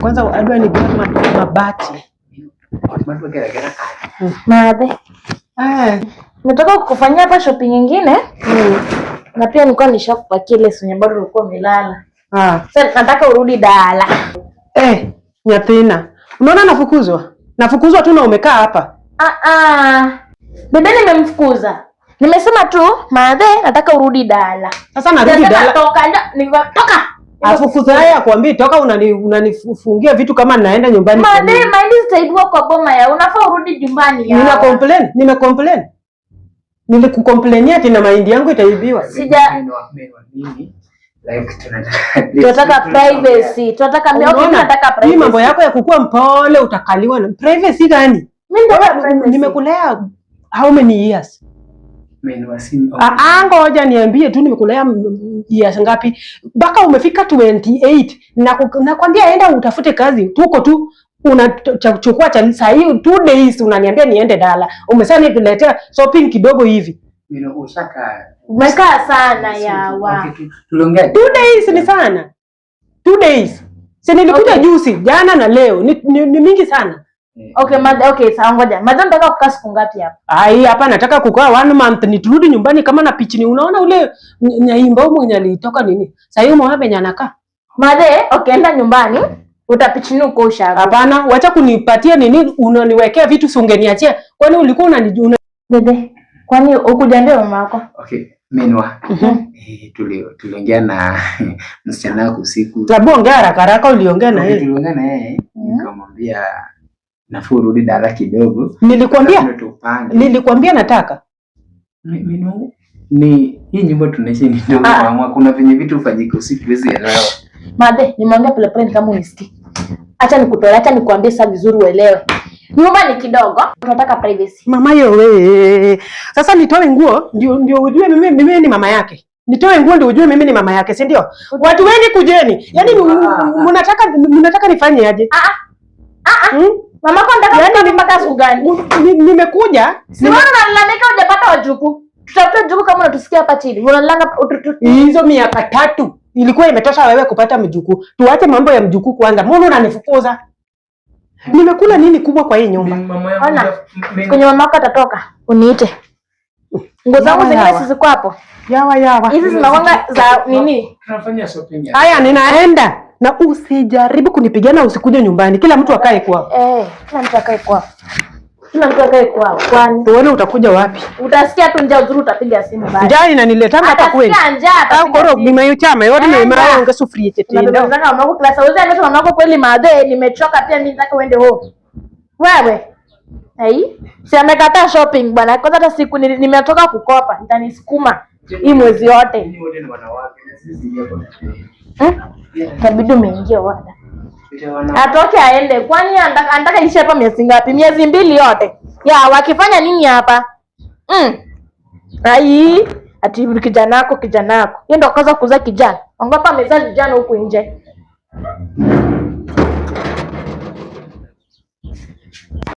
Kwanza adwa ni ger mabati. Ot madwa gero agera kanyo. Madhe, Eh. nataka kukufanyia hapa shopping nyingine na pia nilikuwa nishakupakia ile yenye bado ulikuwa umelala. Ah. Sasa nataka urudi dala. Eh, nyathina. Unaona nafukuzwa? Nafukuzwa tu na umekaa hapa. Ah ah. Bebe nimemfukuza. Nimesema tu madhe, nataka urudi dala. Sasa narudi Nasema dala. toka, toka. Afukuza yeye akwambie toka, unanifungia vitu kama naenda nyumbani. kwa Madhe, nini? mahindi zitaibiwa kwa boma ya. Unafaa urudi nyumbani ya. Nina complain, nime complain. Nilikucomplainia tena mahindi yangu itaibiwa. Menwa mimi like tunataka Tunataka privacy. Tunataka mimi, okay, mimi Unaona? nataka Hii privacy. mambo yako ya kukua mpole utakaliwa na privacy gani? Mimi nataka privacy. Nimekulea how many years? Menwa si Ah, ah, ngoja niambie tu nimekulea years ngapi? Mpaka umefika 28 na nakwambia enda utafute kazi. Tuko tu unachukua cha saa hii 2 days unaniambia niende dala. Umesema niletea shopping kidogo hivi. Menwa ushaka Umekaa sana yawa. Okay, tuliongea 2 days ni sana. 2 days. Si nilikuja juzi, jana na leo. Ni mingi sana. Okay, madhe, okay, sawa ngoja. Madhe nataka kukaa siku ngapi hapa? Ai, hapa nataka kukaa one month niturudi nyumbani kama na pichini. Unaona ule nyaimba mwenye alitoka nini? Sasa hiyo umeona venye anakaa. Madhe, okay, enda nyumbani, utapichini uko ushago. Hapana, wacha kunipatia nini, unaniwekea vitu si ungeniachia. Kwani ulikuwa unanijua? Bebe, kwani ukujaambia mama yako? Okay, Menwa. Eh, tuliongea na msichana wako usiku. Labda ongea haraka haraka, uliongea na Okay, yeye. tuliongea na yeye nikamwambia nafuu urudi dala kidogo. Nilikwambia, Ndio tupange. nilikwambia nataka. Menwa ni hii nyumba tunaishi ni ndogo Ah. mama, kuna venye vitu hufanyika usiku huwezi elewa. Madhe, nimeongea polepole ni kama unisikii. Acha nikutoe, acha nikuambie sasa vizuri uelewe. Nyumba ni kidogo, tunataka privacy. Mama yo we. Sasa nitoe nguo ndio ujue mimi ni mama yake. Nitoe nguo ndio ujue mimi ni mama yake, si ndio? Watu wengi kujeni. Yaani mnataka nifanye aje? Ah ah. Ah ah. Hmm? Mamako anataka Yaani kukaa mpaka siku gani? Nimekuja Si wewe unalalamika hujapata wajukuu. Tutafute jukuu kama unatusikia hapa chini. Unalanga hizo miaka 3 ilikuwa imetosha wewe kupata mjukuu. Tuache mambo ya mjukuu kwanza. Mbona unanifukuza? Nimekula nini kubwa kwa hii nyumba? Mama yangu Ona. Kwenye mamako atatoka, uniite. Nguo zangu Yawa, zingine yawa. si ziko hapo. Yawa yawa. Hizi zinakwanga za nini? Tunafanya shopping ya. Haya, ninaenda na usijaribu kunipigana, usikuje nyumbani. Kila mtu akae kwao. Eh, kila mtu akae kwao. Kila mtu akae kwao. Kwani Tuone utakuja wapi. utasikia tu njaa uzuri utapiga simu baadaye. Njaa inaniletanga hapa kweli. Atasikia njaa Au atapiga koro simu. gima yuchama yote Enda. na imara onge sufuria chetindo. Unabebezana mamako kila saa. Uzi amesema mamako kweli madhe, nimechoka pia mimi nataka uende home. Wewe. Ai, si amekataa shopping bwana. Kwanza hata siku nimetoka kukopa, nitanisukuma hii mwezi yote. Ninyi wote ni wanawake na sisi ni hapo. Hmm? Itabidi umeingia wada. Wana Atoke aende. Kwani anataka ishi hapa miezi ngapi? Miezi 2 yote. Ya, wakifanya nini hapa? Ai, ati kijanako kijanako. Yeye ndo kwanza kuzaa kijana. Wangapi amezaa vijana huku nje?